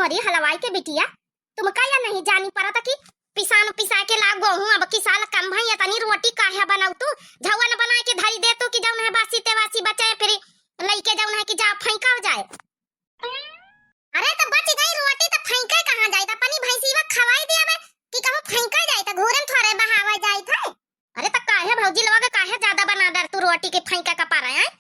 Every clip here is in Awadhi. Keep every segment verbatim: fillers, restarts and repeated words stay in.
अरे हलवाई के बिटिया, तुमका या नहीं जानी परत कि पिसान पिसा के लाव गोहूँ, अब की साल कम भई, इतनी रोटी काहे बनाऊ तू? झउवन बनाए के धरी दे तू कि जउन है बासी तेवासी बचे, फिर लइके जउन है कि जा फेंका जाए। अरे तो बच गई रोटी तो फेंके कहाँ जाए? तो अपनी भैंसीवा खवाई दे अबे, कि कहूँ फेंका जाए तो घूरन थोड़े बहावा जाए थे। अरे तो काहे भौजी लोग, काहे ज्यादा बना डर तू रोटी के फेंका का पारा है?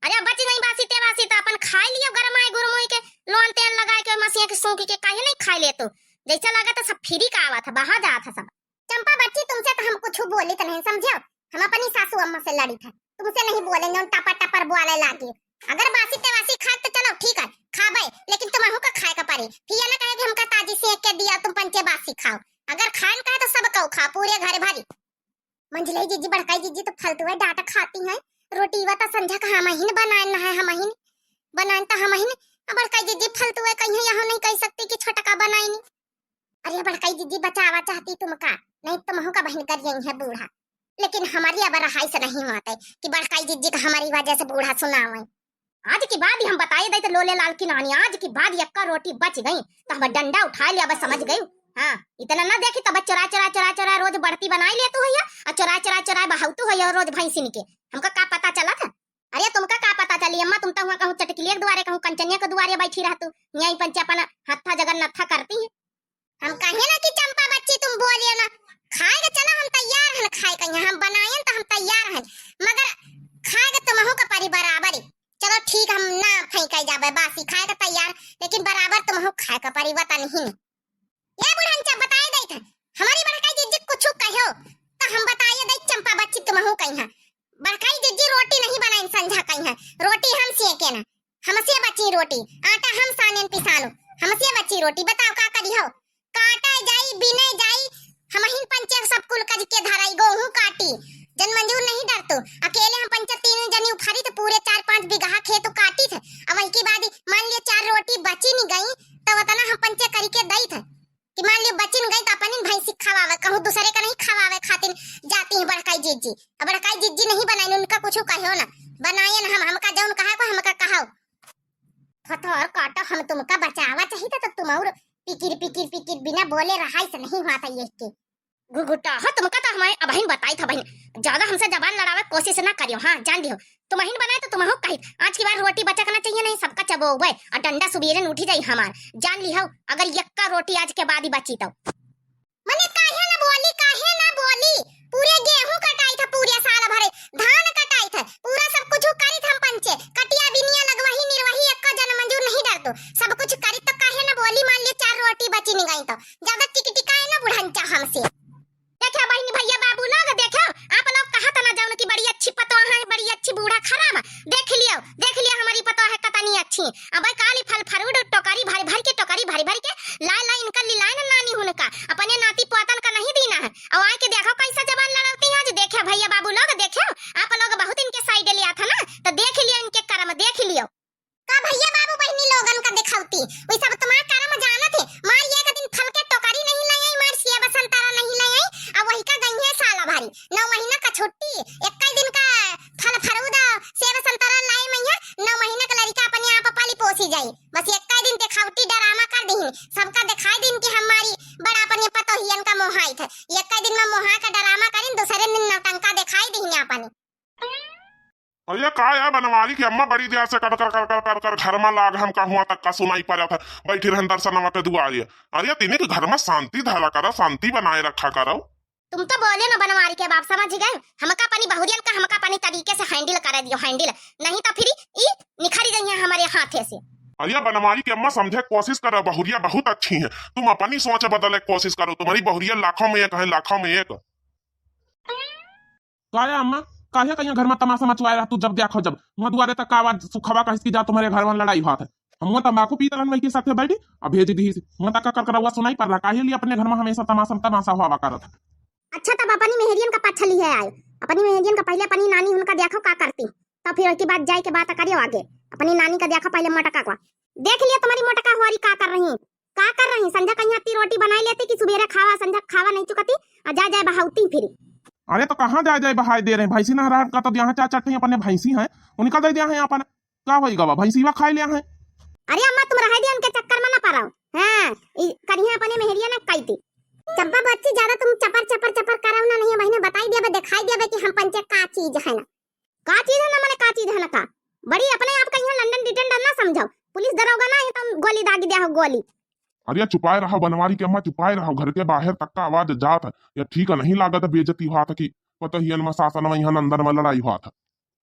अरे बच गई बासी तेवासी तो अपन खाए लियो गरमाए गुरमुई के, लोन तेल लगाए के मसीहा के सूखी के काहे नहीं खाए ले तू? जैसे लगा तो सब फ्री का आवत है, बहा जात है सब। चंपा बच्ची, तुमसे तो हम कुछ बोलित नहीं, समझो? हम अपनी सासू अम्मा से लड़ित है, तुमसे नहीं बोलेंगे। उन टपर टपर बोले लागी। अगर बासी तेवासी खाए तो चलो ठीक है, खाबे, लेकिन तुमहू का खाए का पड़ी। फिर ये ना कहे कि हमका ताजी सेक के दिया, तुम पंचे बासी खाओ। अगर खान का है तो सब कहो खाओ, पूरे घर भरी। मंझलई जीजी, बड़काई जीजी तो फालतू है, डांट खाती हैं। रोटी वा तो संझा का हमहिन बनाए ना है, हमहिन बनाए तो हमहिन। अब बड़काई जीजी फालतू है, कहीं यहाँ नहीं कह सकती कि छोटका बनाई नहीं। अरे बड़काई जीजी बचावा चाहती तुमका, नहीं तुमहू का बहिन कर यही है बूढ़ा। लेकिन हमारी अब रहाई से नहीं होते कि बड़काई जीजी का हमारी वजह से बूढ़ा सुनावे। आज की बाद ही हम बताए दे तो लोले लाल की नानी, आज की बाद यक्का रोटी बच गई तो हम डंडा उठा लिया, बस समझ गई। हाँ, इतना ना देखी तब चुरा चुरा चुरा चुरा रोज बढ़ती बनाई ले तू है और चुरा चुरा चुरा बहाऊ तू है रोज भैंसिन के। हमका का पता चला था? अरे तुमका का पता चली अम्मा, तुम तो हुआ कहूँ चटकिलिया के दुआरे, कहूँ कंचनिया के दुआरे बैठी रहतू, यहीं पंचे अपन हत्था जगन्नाथा करती है। हम कहे ना कि चंपा बच्ची तुम बोलियो ना, खाए के चलो हम तैयार हैं, खाए के यहाँ हम बनाएन तो हम तैयार हैं, मगर खाए के तुमहू का परी बराबरी। चलो ठीक, हम ना फेंके जाबे बासी, खाए के तैयार, लेकिन बराबर तुमहू खाए के परी, वतन ही नहीं। ये बुढ़नचा बताए दई थे, हमारी बड़काई जिज्जी कुछ कहो तो हम बताए दई चंपा बच्ची तुमहू कहीं है। बड़काई जिज्जी रोटी नहीं बनाइन संझा कहीं है, रोटी हम सेके ना, हमसे बची रोटी, आटा हम सानेन पिसानो, हमसे बची रोटी, बताओ का करी हो? काटा जाई, बिने जाई, हमहिन पंचे सब कुल कज के धराई, गोहूं काटी, जन मंजूर नहीं डरतो, अकेले हम पंचे तीन जनी उफारी तो पूरे चार पाँच बीघा खेत काटी थे। अब वही के बाद मान लियो चार रोटी बची नहीं गई, तो वतना हम पंचे करी के दई थे। कि मान लियो बचिन गई तो अपनिन भैंसी खवावे, कहूँ दूसरे का नहीं खवावे खातिर जाती हैं बड़काई जिज्जी। अब बड़काई जिज्जी नहीं बनाइन, उनका कुछ कहो ना, बनाएन हम, हमका जौन कहा को हमका कहो। फतोर काटो, हम तुमका बचावा चाहिए तो तुम और पिकिर पिकिर पिकिर बिना बोले रहाई से नहीं हुआ था ये के। गुगुटा, हाँ, तुमका तो हमें अबहिन बताई था बहिन, ज्यादा हमसे जबान लड़ावे कोशिश ना करियो, हाँ, जान लियो। तुमहिन बनाए तो तुमहू कही, आज की बार रोटी बचक ना चाहिए, नहीं सबका चबोबे और डंडा सुबेरे न उठी जाई हमार, जान लियो। अगर यक्का रोटी आज के बाद ही बची तो। मने काहे ना बोली, काहे ना बोली? पूरे गेहूं कटाई था, पूरे साल भरे धान कटाई था, पूरा सब कुछ करी था हम पंचे, कटिया बिनिया लगवाही निरवाही एक्का जन मंजूर नहीं डरतो, सब कुछ करी तो काहे ना बोली? मान लियो चार रोटी बची नहीं गई तो ज्यादा टिकटिकाए ना बुढ़नचा हमसे। देखो बहिनी भैया बाबू लोग, देखो आप लोग कहा था ना जौन की बड़ी अच्छी पतोह है, बड़ी अच्छी बूढ़ा खराब, देख लियो, देख लियो हमारी पतोह है कतनी अच्छी। अब काली फल फरूट टोकरी भर भर के, टोकरी भर भर के लाए लाए इनका लिलाए ना नानी हुनका, अपने नाती पोतन का नहीं दीना है। और आए के देखो कैसा जबान लड़ाती है आज, देखो भैया बाबू लोग, देखो आप लोग बहुत इनके साइड लिया था ना, तो देख लियो इनके कर्म, देख लियो। का भैया बाबू बहिनी लोगन का दिखौती, वही सब तुम्हार कर्म जानत है। मार ये एक दिन फल के टोकरी नहीं ले आई, मार सेब संतरा नहीं ले आई, अब वही का गई है साल भरी, नौ महीना का छुट्टी, इक्कीस दिन का फल फरूद सेब संतरा लाई मैया, नौ महीना का लड़का अपने आप पाली पोसी जाई। बस इक्कीस दिन दिखावटी डरामा कर दीन, सबका दिखाई दीन कि हमारी बड़ा अपने पतोहियन का मोहाई थे। इक्कीस दिन में मोहा का डरामा करीन, दूसरे दिन नौटंका दिखाई दीन अपने। अरे का यार बनवारी की अम्मा बड़ी देर से कर कर कर कर कर कर घर में लाग हमका हुआ तक का सुनाई पड़त है। बैठी रहन दर्शनवा के दुआरे। अरे तिने के घर में शांति धरा करा, शांति बनाए रखा करो। तुम तो बोले ना बनवारी के बाप, समझ गए? हमका अपनी बहुरियन का हमका अपनी तरीके से हैंडल करे दियो, हैंडल, नहीं तो फिर ई निखरी जाइए हमारे हाथे से। अरे बनवारी की अम्मा समझे कोशिश करो, बहुरिया बहुत अच्छी है, तुम अपनी सोच बदले कोशिश करो, तुम्हारी बहुरिया लाखों में एक है, लाखों में एक। काहे अम्मा, काहे कहीं घर में तमाशा मचवाए रहा तू? जब देखो जब वहाँ दुआरे तक आवाज सुखवा कहिस कि जा तुम्हारे घर में लड़ाई होत है। हम वहाँ तंबाकू पीत रहन वही के साथे बैठी, अब भेज दी वहाँ तक का कर करवा सुनाई पड़ रहा। काहे लिए अपने घर में हमेशा तमाशा तमाशा हुआ करत है? अच्छा तब अपनी मेहरियन का पाछा ली है आए, अपनी मेहरियन का पहले अपनी नानी उनका देखो का करती, तब फिर उसके बाद जाए के बात करियो आगे। अपनी नानी का देखो पहले मोटका का, देख लिया तुम्हारी मोटका हुआरी का कर रही। का कर रही? संझा कहीं अत्ती रोटी बनाई लेती कि सुबेरे खावा, संझा खावा नहीं चुकती, आ जाए जाए बहावती फिरी। अरे तो कहाँ जाए जाए बहाए दे रहे? भैंसी नहरा का तो यहाँ चार चट्टी अपने भैंसी हैं, उनका दे दिया है अपन। का होई गवा? भैंसीवा खाए लिया है। अरे अम्मा तुम रह दे उनके चक्कर में ना पड़ो। हाँ, हो गोली। अरे चुपाए रहो बनवारी के अम्मा, चुपाए रहो, घर के बाहर तक का आवाज जात है। ये ठीक नहीं लागत है, बेइज्जती हुआ था कि पतोहियन में, सासन में, यहाँ नंदन में लड़ाई हुआ था।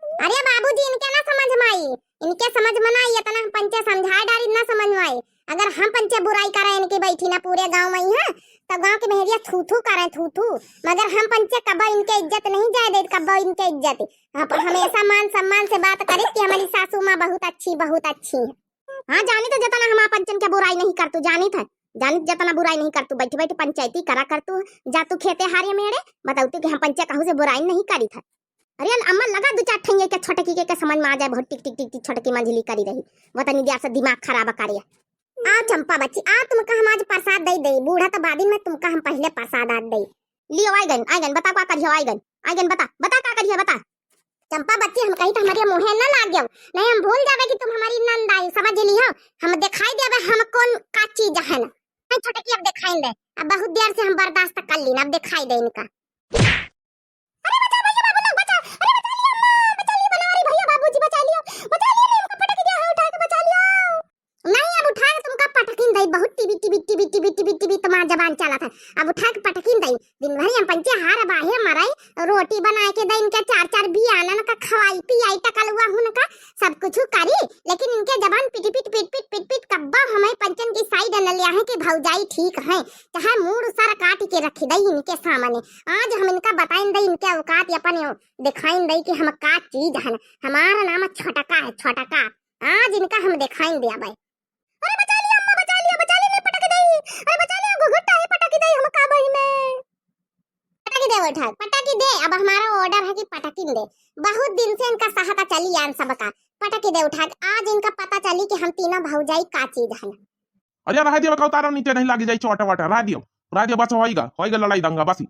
अरे बाबूजी, इनके ना समझ में आई, इनके समझ में ना आई, इतना हम पंचे समझाए डारी ना समझ में आई। अगर हम पंचे बुराई करें इनकी बैठी ना पूरे गांव में यहाँ, तो गांव के मेहरिया थू थू करें, थू थू। मगर हम पंचे कब्बो इनके इज्जत नहीं जाए दे, कब्बो इनके इज्जत। हम हमेशा मान सम्मान से बात करी कि हमारी सासू माँ बहुत अच्छी, बहुत अच्छी है। हाँ, जानी तो जतना हम पंचन के बुराई नहीं करतू, जानी था, जानी जतना बुराई नहीं करतू, बैठ बैठ पंचायती करा करतू, जा तू खेते हारे मेरे, बताऊ तू कि हम पंचे कहू से बुराई नहीं करी था। अरे अम्मा, लगा दू चार ठैया के छोटकी के, के समझ में आ जाए, बहुत टिक टिक टिक टिक छोटकी मंझली करी रही, वो तनी देर से दिमाग खराब करे। आ चंपा बच्ची, आ तुमका हम आज प्रसाद दे दे, बूढ़ा तो बादिन में, तुमका हम पहले प्रसाद आज दे। लियो, आइगन, आइगन, बता का करियो, आइगन, आइगन, बता, बता का करियो, बता। चंपा बच्ची, हम कही तो हमारे मुँहे न लाग गयो, नहीं हम भूल जाबे कि तुम हमारी नंद आई, समझ लियो। हम दिखाई देबे हम कौन का चीज है ना। नहीं छोटकी, अब दिखाई दे, अब बहुत देर से हम बर्दाश्त कर ली ना, अब दिखाई दे इनका। अरे बचा भैया बाबू लोग, बचा, अरे बचा लिया अम्मा, बचा लिया बनवारी भैया बाबूजी, बचा लिया, बचा लिया, नहीं हमको पटक दिया है, उठा के बचा लिया। नहीं, अब उठा के तुमका पटकिन दई, बहुत टीवी, टीवी, टीवी, टीवी, टीवी, टीवी तुम्हारा जबान चला था। अब उठा के पटकिन दई, दिन भर हम पंचे हार बाहे मराई, रोटी बनाए के दई इनके चार चार बियानन का, खवाई पियाई टकलुआ हुन का, सब कुछ करी, लेकिन इनके जबान पिट पिट पिट पिट पिट पिट कब्बा हमें पंचन की साइड न लिया है कि भौजाई ठीक है, चाहे मूड़ सर काट के रख दई इनके सामने। आज हम इनका बताइन दई इनके औकात, अपन दिखाइन दई कि हम का चीज हन। हमारा नाम छोटका है, छोटका। आज इनका हम दिखाइन दे अबे। अरे बचा लिया अम्मा, बचा लिया, बचा लिया, नहीं पटक दई। अरे बचा लिया, घुघुटा ही पटक दई हम का बही में। पटक दे उठा, पटक दे। अब हमारा ऑर्डर है कि पटकिन दे। बहुत दिन से इनका सहता चली आन सबका। पटक दे उठा के। आज इनका पता चली कि हम तीनों भौजाई का चीज हन। अरे रह दियो, का उतारो नीचे, नहीं लागी जाई चोट वाट, रह दियो, रह दियो, बस होइगा, होइगा लड़ाई दंगा, बस।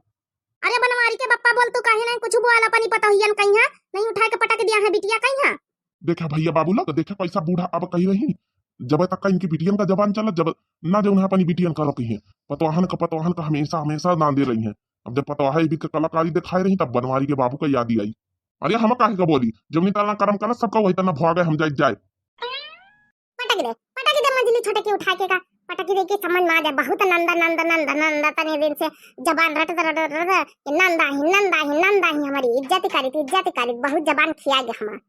अरे बनवारी के बप्पा बोल, तू काहे नहीं कुछ बोल अपनी पतोहियन कहिया, नहीं उठा के पटक दिया है बिटिया कहिया। देखे भैया बाबू लोग, देखे कैसा बूढ़ा अब कही रही, जब तक का इनकी बिटियन का जबान चलत, जब ना जो उन्हें अपनी बिटियन का रोकी है, पतवाहन का, पतवाहन का हमेशा, हमेशा ना दे रही है। अब जब पतवाह भी के कलाकारी दिखाए रही, तब बनवारी के बाबू का याद ही आई। अरे हम काहे का बोली, जब नहीं तारा करम करत सबका वही तना भुआ गए, हम जाए जाए। पटक दे, पटक दे मंझली छोटकी उठा के का, पटक दे के समझ में आ जाए। बहुत नंदा, नंदा, नंदा, नंदा तने दिन से जबान रट, रट, रट, रट, रट, कि नंदा ही, नंदा ही, नंदा ही हमारी इज्जत करी, इज्जत करी, बहुत जबान खिया गया हमार।